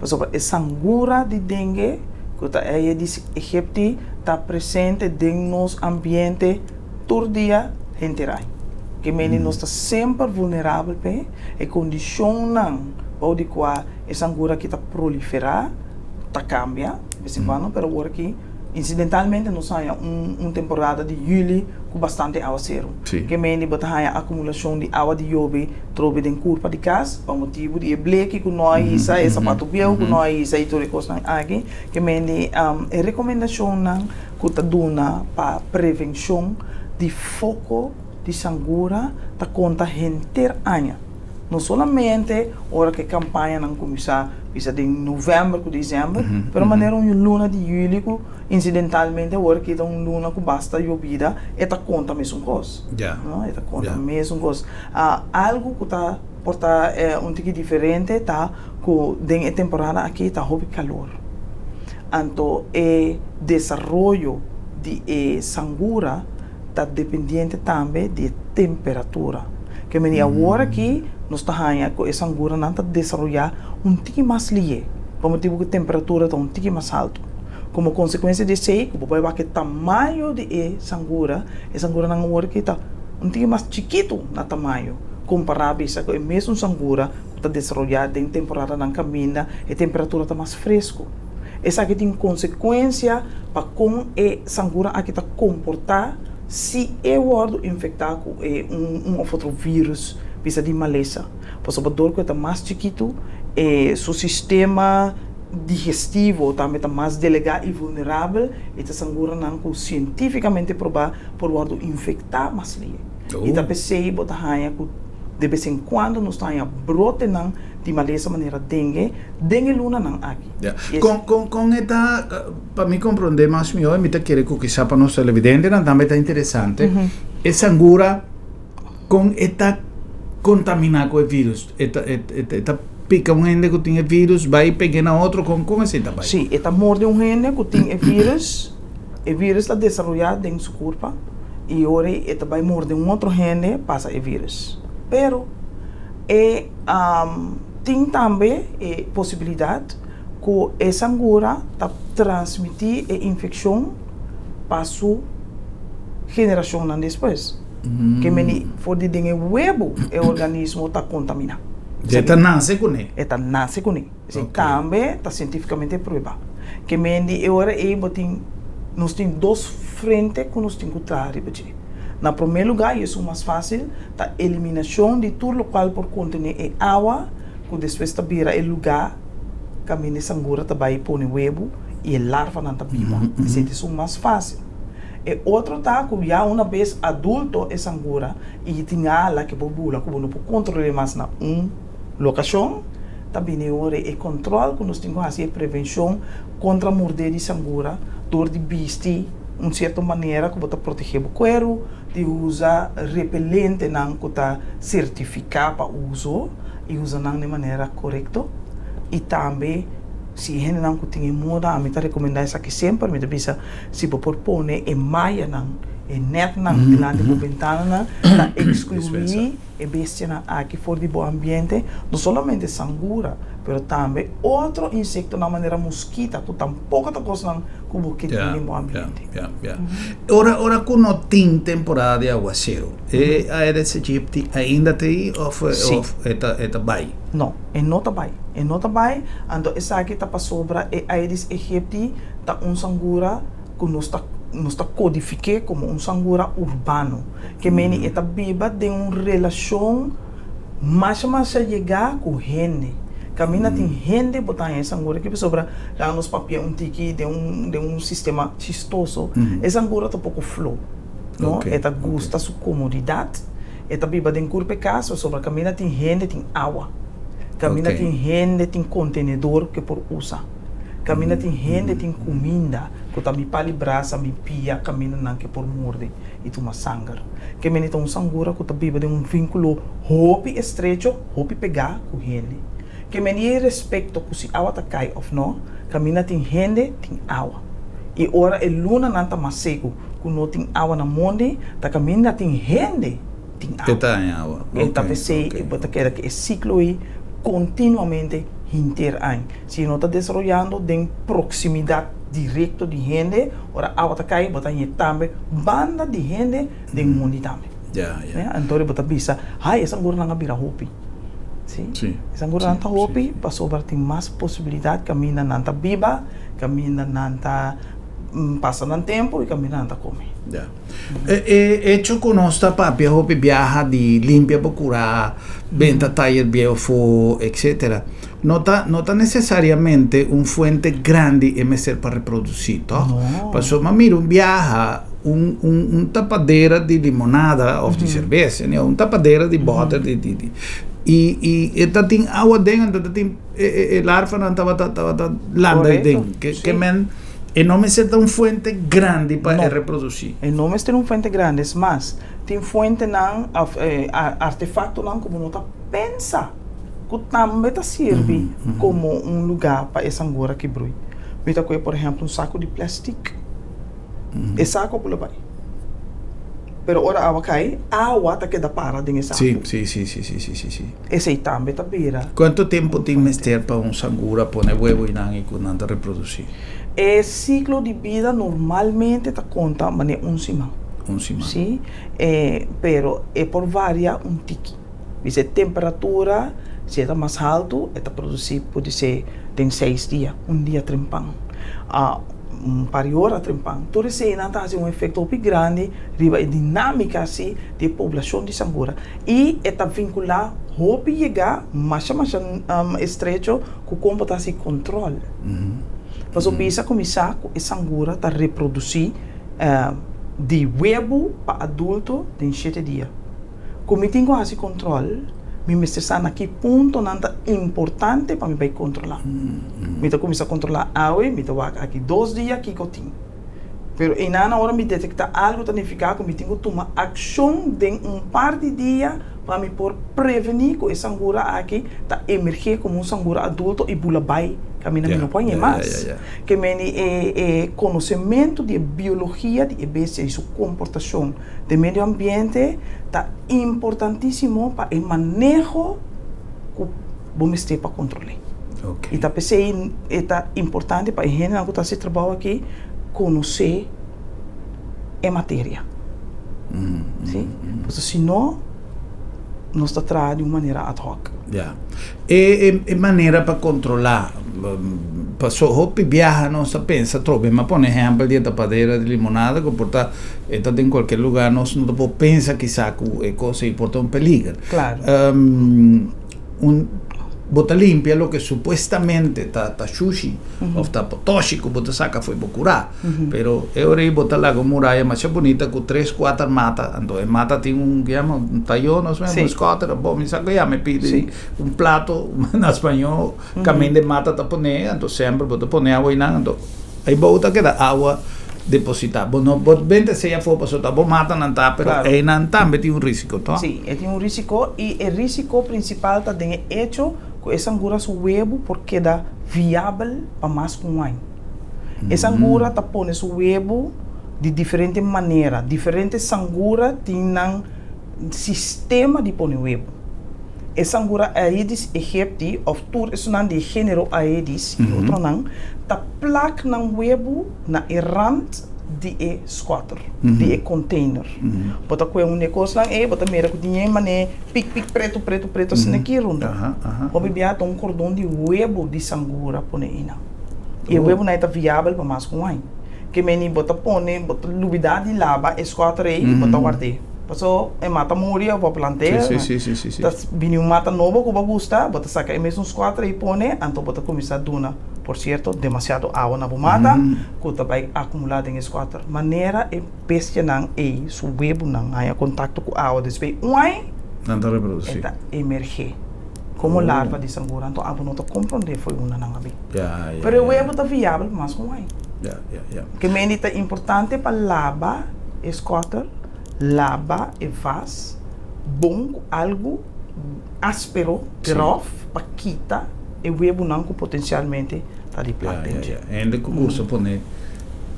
Pasobra e sangura di dengue ku ta Aedes aegypti ta presente den nos ambiente tur dia henter ai. Ke mende nos ta semper vulnerabel p'e. E kondishonnan bou di kua e sangura aki ta proliferá ta kambia de bes en kuando, pero awor aki Incidentalmente nos haña un temporada di juli ku bastante awaseru. Ke mende bo ta haña akumulashon di awa di yobe trobe den kurpa di kas pa motibu di e bleki ku no a hisa, e sapato bieu ku no a hisa i tur e kosnan aki. Ke mende e rekomendashonnan ku ta duna pa prevenshon di foko di sangura ta konta henter aña. No solamente ora ku e kampañanan kuminsá bisa den novèmber ku desèmber, pero manera un luna di yüli ku insidentalmente awor aki ta un luna ku basta yobida, e ta konta mesun kos. No, e ta konta mesun kos. Algu ku ta por ta un tiki diferente ta ku den e temporada aki ta hopi kalor. Anto e desaroyo di e sangura ta dependiente tambe di e temperatura. Ke meni awor aki nos ta haña ku e sanguranan ta desaroyá un tiki mas lié, pa motibu ku e temperatura ta un tiki mas haltu. Komo konsekuensia di esei, ku bo bai wak e tamaño di e sangura, e sanguranan awor aki ta un tiki mas chikitu na tamaño kompará bisa ku e mesun sangura ku ta desaroyá den temporadanan kaminda e temperatura ta mas fresku. Esaki tin konsekuensia pa kon e sangura aki ta komportá si e wòrdu infektá ku e un òf otro vírùs bisa di malesa. Pasobra dor ku e ta mas chikitu e su sistema digestivo tambe ta mas delegá i vulnerabel i ta sanguranan ku sientífikamente probá por wòrdu infektá mas lihe. I ta p'esei bo ta haña ku de bes en kuando nos ta haña brotenan di malesa manera dengue den e lunanan aki. Ya. Kon, kon, kon e ta, pa mi komprondé mas mihó, i mi ta kere ku kisá pa nos televidentenan tambe ta interesante, e sangura, kon e ta kontaminá ku e vírus? E ta, e, e, e ta pika un hende ku tin e vírus, bai peg'é na otro, kon, kon esei ta bai? Sí, e ta morde un hende ku tin e vírus, e vírus ta desaroyá den su kurpa, i ora e ta bai morde un otro hende, pasa e vírus. Pero e. Tin tambe e posibilidat ku e sangura ta transmití e infekshon pa su generashonnan despues. Ke meni for di den e webu e organismo ta kontaminá. E ta nase kuné. E ta nase kuné. Esei tambe ta sientífikamente pruebá. Ke men di e ora ei bo tin, nos tin dos frente ku nos tin ku traha riba dje. Na promé lugá, i esun mas fásil, ta eliminashon di tur lokual por kontené e awa ku despues ta bira e lugá kaminda e sangura ta bai pone webu i e larvanan ta biba. Esei ta esun mas fásil. E otro ta ku ya una bes adulto e sangura i tin ala ke por bula ku bo no por kontrol'é mas na un lokashon, ta bini ora e kontrol ku nos tin ku hasi e prevenshon kontra mordé di sangura dor di bisti un sierto manera ku bo ta protegé bo kueru, di usa repelentenan ku ta sertifiká pa uso i usa nan di manera korekto i tambe si e hendenan ku tin e moda ami ta rekomendá esaki semper mi ta bisa si bo por pone e mayanan e nètnan dilanti bo bentananan ta ekskluí E bestianan aki for di bo ambiente, no solamente sangura, pero tambe otro insectonan manera muskita ku tampoko ta kosnan ku bo ke tin den bo ambiente. Ya, ya, ya. Ora, ora ku no tin temporada di aguaseru, e Aedes aegypti ainda ta ei òf òf e ta e ta bai? No, e no ta bai. E no ta bai, anto esaki ta pasobra e Aedes aegypti ta un sangura ku nos ta nos ta kodifik'é komo un sangura urbano. Ke meni e ta biba den un relashon masha masha yegá ku hende. Kaminda tin hende bo ta haña e sangura aki pasobra laga nos papia un tiki den un den un sistema chistoso, e sangura ta poko flo, no? E ta gusta su komodidat, e ta biba den kurpa e kas pasobra kaminda tin hende tin awa, kaminda tin hende tin kontenedor ku e por usa. Kaminda tin hende tin kuminda ku ta mi pali brasa, mi pia, kaminda nan ke por morde i tuma sanger. Ke mende ta un sangura ku ta biba den un vínkulo hopi estrecho, hopi pegá ku hende. Ke mende e respekto ku si awa ta kai òf no, kaminda tin hende tin awa. I ora e lunanan ta mas seku ku no tin awa na mondi, ta kaminda tin hende tin awa. E ta haña awa. E ta p'esei bo ta keda ku e siklo ei kontinuamente hinter aña. Si no ta desaroyando den proximidad directo di hende, ora awa ta cay bo ta hañ'e tambe banda di hende den mundi tambe. Ya, ya. Anto bo ta bisa, hay e sanguranan a bira hopi. Si? Si. E sanguranan ta hopi pasobra tin mas posibilidad caminda nan ta biba, caminda nan ta pasa nan tempo y caminda nan ta come. Ya. E hecho cu nos ta papia hopi biaha di limpia bo cura, benta tayer bieu afo, etcetera. No ta no ta necesariamente un fuente grandi e mester pa reproduci, toch? No. Pasobra mi mira un biaha un un un tapadera di limonada of di cerbes, anyhow, un tapadera di boter di di di y y e ta tin awa den anto ta tin e e e larvanan tabata tabata landa Correcto, aden. Ke sí. ke men e no mester ta un fuente grandi pa No. e reproduci. E no mester un fuente grandi, es mas, tin fuentenan of artefactonan ku bo no ta pensa. ku tambe ta sirbi komo un lugá pa e sangura ki brui. Mi ta kohe por ehèmpel un saku di plèstik, e saku a bula bai, pero ora awa kai, awa ta keda para den e saku. Sí, sí, sí, sí, sí, sí, sí. Esei tambe ta bira. Kuantu tempu tin mester pa un sangura pone huevo i nan i ku nan ta reprodusí? E siklo di bida normalmente ta konta manera un siman. Un siman. Sí, pero e por varia un tiki. Bisa e temperatura si e ta mas haltu e ta produsí pudi ser den seis dia, un dia trempan, un par di ora trempan. Tur eseinan ta hasi un efekto hopi grandi riba e dinámika si di e poblashon di sangura i e ta vinkulá hopi yegá masha masha estrecho ku kon bo ta hasi kontròl. Pasobra bisa kuminsá ku e sangura ta reprodusí di webu pa adulto den shete dia. Ku mi tin ku hasi kontrol, mi mester sa na ki puntonan ta importante pa mi bai kontrolá. Mi ta kuminsá kontrolá awe, mi ta wak aki dos dia kiko tin. Pero einan ora mi detektá algu ta nifiká ku mi tin ku tuma akshon den un par di dia pa mi por prevení ku e sangura aki ta emergé komo un sangura adulto i bula bai kaminda mi no por hañ'é mas. Ke meni e konosementu di e biologia di e bestia i su komportashon Den medio ambiente ta importantisimo pa e maneho ku bo mester pa kontrol'é. I ta p'esei e ta importante pa e hendenan ku ta hasi e trabou aki konosé e materia. Sí? Pasobra si no, nos ta traha di un manera ad hoc. Ya. E e manera pa kontrolá, paso hopi biaha nos ta pensa trobe, mi a pone ehèmpel di e tapadera di limonada ku por ta e ta den kualke lugá, nos no ta por pensa kisá ku e kos ei por ta un peliger. Klaro. Un bo ta limpia loke supuestamente ta ta shushi of ta potoshi ku bo ta saka fo'i bo kurá. Pero e ora ei bo ta laga un muraya masha bunita ku tres kuater mata. Anto e mata tin un ke yama un tayon osme un skòter bo mi sa ku yama e pidi un plato na spañó kaminda e mata ta pone anto semper bo ta pone awa einan anto eibou ta keda awa depositá. Bo no bo benta esei afó pasobra ta bo matanan ta pero einan tambe tin un risiko to? Sí, e tin un risiko i e risiko prinsipal ta den e echo ku e sangura su webu por keda viabel pa mas ku un aña. E sangura ta pone su webu di diferente manera. Diferente sangura tin nan sistema di pone webu. E sangura Aedes aegypti òf tur esunnan di e género Aedes i otronan ta plak nan webu na e rant di e skòter, di e container. Bo ta kue un di e kosnan ei, bo ta mira ku tin e manera pik pik pretu pretu pretu asina aki rondó. Hopi biaha ta un kordon di webu di sangura pone einan. I e webunan ei ta viabel pa mas ku un aña. Ke meni bo ta pone, bo ta lubidá di laba e skòter ei i bo ta ward'é. Paso e mata muri òf bo a plant'é, ta bini un mata nobo ku bo a gusta, bo ta saka e mesun skòter ei pone, anto bo ta kuminsá duna, por sierto, demasiado awa na bo mata ku ta bai akumulá den e skòter. Manera e bestianan ei su webunan haña kontakto ku awa despues un aña, Nan ta reprodusí. e ta emergé. Komo larva di sangura, anto abo no ta komprondé fo'i unda nan a bin. Pero e webo ta viabel pa mas ku un aña. Ke mende ta importante pa laba e skòter, laba e vas bon ku algu áspero, gròf, pa kita e webonan ku potensialmente ta di plak den dje. Hende ku gusta pone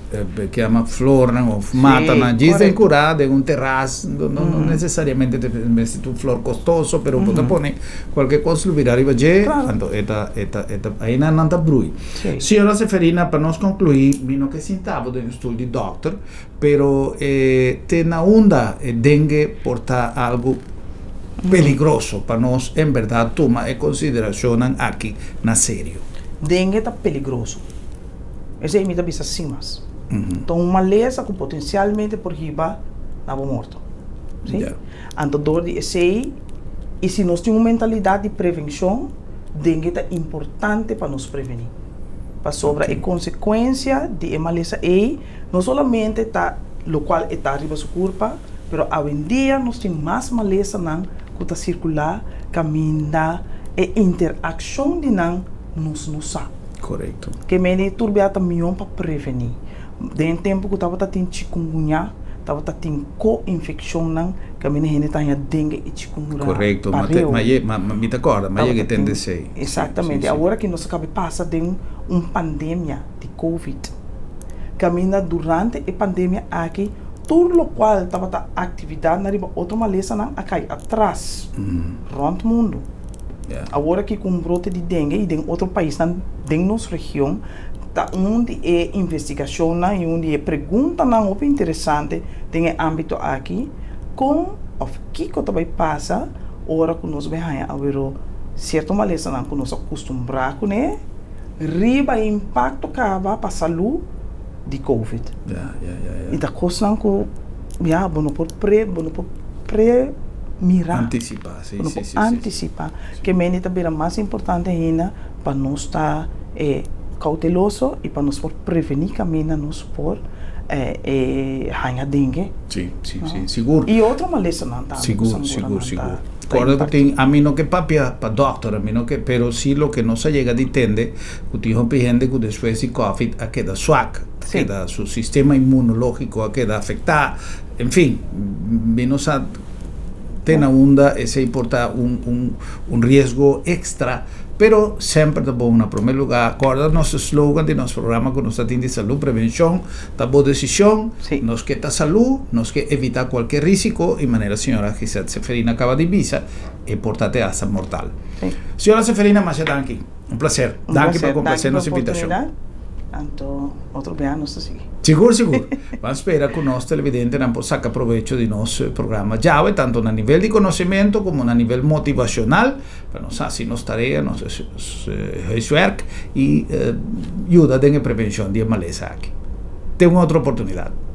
ke yama flornan of matanan djis den kura den un teras no nesesariamente ta mester ta un flor kostoso pero bo ta pone kualke kos lo bira riba dje anto e ta e ta e ta aina nan ta brui. Señora Seferina pa nos konkluí mi no ke sinta bo den un stul di dòkter pero e te na unda e dengue por ta algu peligroso pa nos en bèrdat tuma e konsiderashonnan aki na serio. Dengue ta peligroso. Esei mi ta bisa sin mas. Ta un malesa ku potensialmente por hiba na bo morto. Si? Anto dor di esei, i si nos tin un mentalidat di prevenshon, dengue ta importante pa nos prevení. Pasobra e konsekuensia di e malesa ei no solamente ta lokual e ta riba su kurpa, pero awendia nos tin mas malesanan ku ta sirkulá kaminda e interakshon di nan nos no sa. Korekto. Ke mende tur bia ta mihó pa prevení. Den e tempu ku tabata tin chikungunya, tabata tin ko-infekshonnan kaminda hende ta haña dengue i chikungunya Korekto, ma te, ma ye, ma, mi ta kòrda, ma yega e tende esei. Eksaktamente. Awor aki nos a kaba pasa den un pandemia di covid. Kaminda durante e pandemia aki tur lokual tabata aktividatnan riba otro malesanan a kai atras rònt mundu. Awor aki ku un brote di dengue i den otro paisnan den nos region ta un di e investigashonnan i un di e preguntanan hopi interesante den e ámbito aki, kon òf kiko ta bai pasa ora ku nos bai haña aweró sierto malesanan ku nos a kustumbrá kuné riba e impakto kaba pa salú di covid. I ta kosnan ku ya bo no por pre bo no por pre mira. Antisipá, si, si, si. Antisipá. Ke mende ta bira mas importante ainda pa nos ta kouteloso i pa nos por prevení kaminda nos por haña dengue. Si, si, si, sigur. I otro malesanan tambe. Sigur, sigur, sigur. Kòrda ku tin, ami no ke papia pa dòkter, ami no ke, pero si loke nos a yega di tende, ku tin hopi hende ku despues di kòvid a keda swak, a keda su sistema inmunológiko a keda afektá, en fin, mi no sa te na unda esei por ta un un un riesgo extra, pero semper ta bon na prome lugar kòrda nos slogan di nos programa ku nos ta tin di salú, prevenshon ta bo desishon, nos ke ta salú, nos ke evitá kualke risiko i manera señora Gisette Seferina kaba di bisa e por ta te hasta mortal. Señora Seferina masha danki, un plaser, danki pa komplase nos invitashon. Anto otro bia nos ta sigui. Sigur, sigur. Ban spera ku nos televidentenan por saka probecho di nos programa djawe, tanto na nivel di konosementu komo na nivel motivashonal, pa nos hasi nos tarea, nos huiswerk i yuda den e prevenshon di e malesa aki. Te un otro oportunidat.